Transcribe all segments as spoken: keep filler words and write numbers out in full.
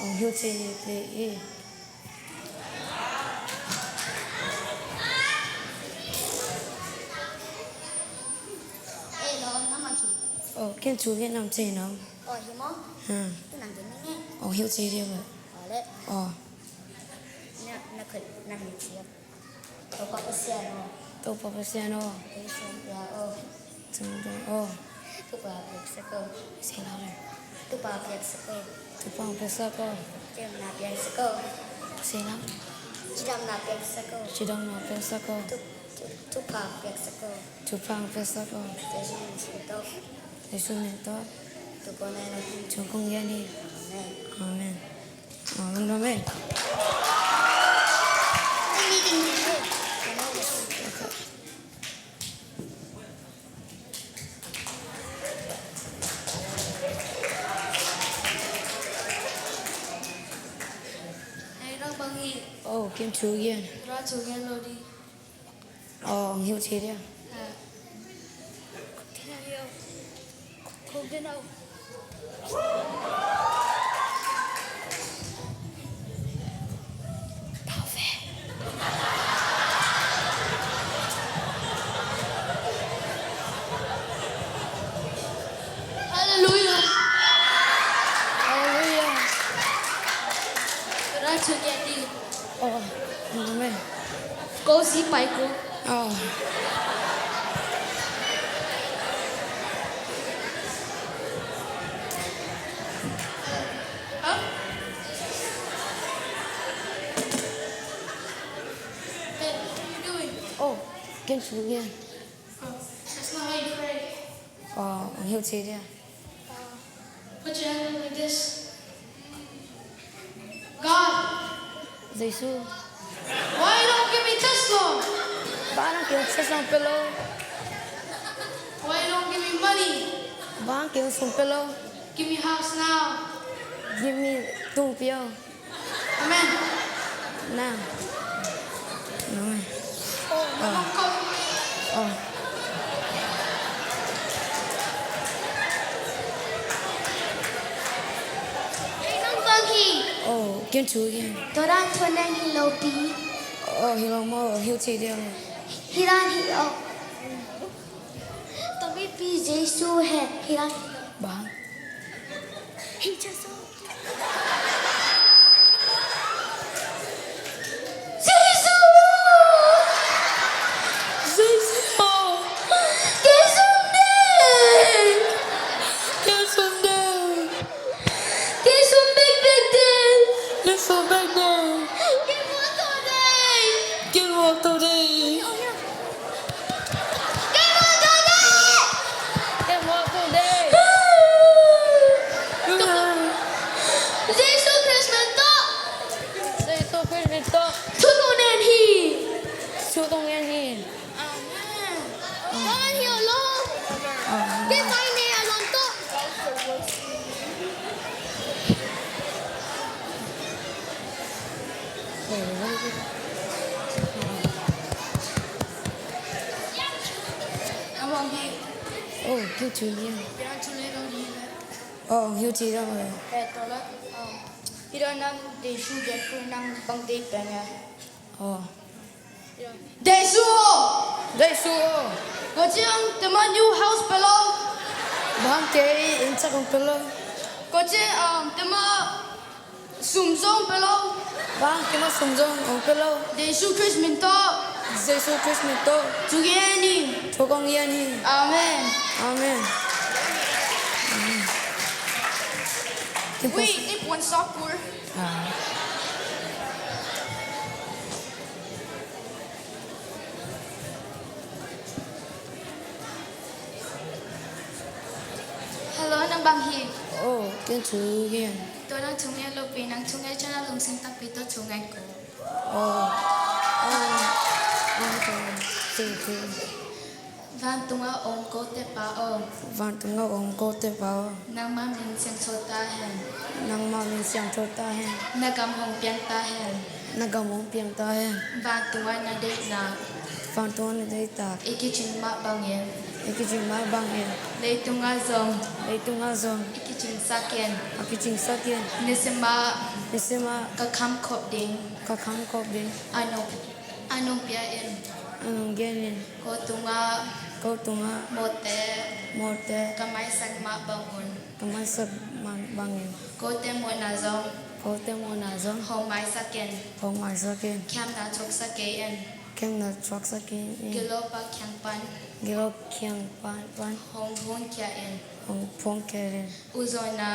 Ong hilh thei hi. Ei, lawm, nang bang hi? Oh, ken thu gen nam thei nam. Oh, hi maw? Ha. Tu nang gen ning e. Oh, hilh thei dia ba. Oh, le. Oh. Na, na khut, na hilh thei. Topa Pasian aw. Topa Pasian aw. Ei suang pia aw. Suang pia aw. Thupha piaksak aw. Say louder. Thupha piaksak aw. Thupha piaksak aw. Cidamna piaksak aw. Say louder. Cidamna piaksak aw. Cidamna piaksak aw. Thu, thu, thupha piaksak aw. Thupha piaksak aw. Jesu min suang tawh. Jesu min tawh. Thu kong ngen hi. Thu kong ngen hi. Amen. Amen. Amen. Amen. Hei, nang bang hi? Oh, ken thu gen. Ra thu gen lo di. Oh, ang hilh thei dia. Hallelujah. Hallelujah. Ra thu gen di. Oh, amen. Ko si pai ko. Oh. Huh? Hey, what are you doing? Oh, ken thu gen. Oh, that's not how you pray. Oh, ang hilh thei dia. Uh, put your hand like this. God. Jesu. Why you don't give me Tesla? Bang hang ken Tesla hong pia lo? Why you don't give me money? Bang hang ken sum pia lo? Give me house now. Give me tung pia. Amen. Na. Amen. Oh. Oh. Ei, nang bang hi? Oh, ken thu gen. Tua dan thu nang hi lo pi. Oh, hi lo maw, hilh thei dia. Hi dan hi lo. Tua mi pi Jesu he, hi dan hi lo. Bang. Hi Jesu. Jesu! Jesu! Kei sum ding! Kei sum ding! Kei sum bekbek ding! Kei sum bekbek ding! Kei muak to ding! Kei muak to ding! Kei muak to ding! Kei muak to ding! Jesu Khrist min tawh! Jesu Khrist min tawh! Thu kong ngen hi! Thu kong ngen hi! Amen. Amen. Amen. Amen. Kei mai ne a lon tawh. Amen. Oh, good to hear. Oh, good to hear. Hi dan nang Jesu gen kul nang bang dei peng a. Oh. Jesu aw! Jesu aw! Ko ciang tema new house pia lo. Bang hang kei inn chak hong pia lo. Ko ciang, um, tema sum zong pia lo. Bang hang kei ma sum zong hong pia lo. Jesu Khrist min tawh. Jesu Khrist min tawh. Thu ngen hi. Thu kong ngen hi. Amen. Amen. Amen. Ui, ni puan sa kul. Ah. Hello, nang bang hi? Oh, ken thu ngen. Tua nang thu ngen lo pi, nang thu ngen ciang a lungsim takpi tawh thu ngen ko. Oh. Oh. Oh, thu ngen. Vantunga om kote pa aw. Vantunga om kote pa aw. Nangma min siangtho ta hen. Nangma min siangtho ta hen. Na gam hong piang ta hen. Na gam hong piang ta hen. Vantunga na deihna. Vantunga na deihna. I kicin mah bangin. i kicing mah bangin, leitungah zong, leitungah zong, i kicingsak in, a kicingsak in, nisim ah, nisim ah, ka khamkhop ding, ka khamkhop ding, a nung, a nung pia in, a nung gen in, ko tungah, ko tungah, mawhte, mawhte, ka maisak mah bangun, ka maisak mah bangin, kote mawhna zong, kote mawhna zong, hong maisak in, hong maisak in, khiamna thuaksak kei in, khiamna thuaksak kei in, gilawp a kiang pan, gilawp kiang pan, pan, hong phungkhia in, hong phungkhia in, u zawhna,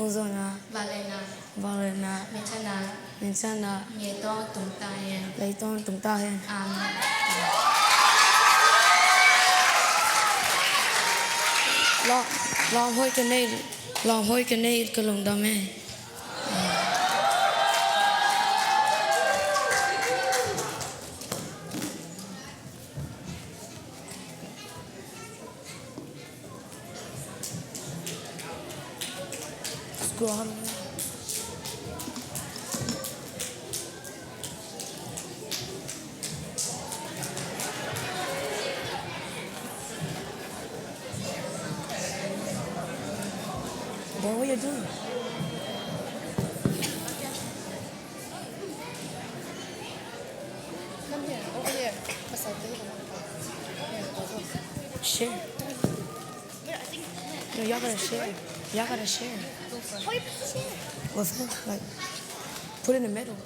u zawhna, vangliatna, vangliatna, minthanna, minthanna, ngei tawng tung ta hen, lei tawng tung ta hen. Amen. Lawm, lawm hoih ka nei, lawm hoih ka nei, ka lungdam e. Boy, what you doing? Come here, over here. Share. No, y'all gotta share. Y'all gotta share. With him, like, put it in the middle.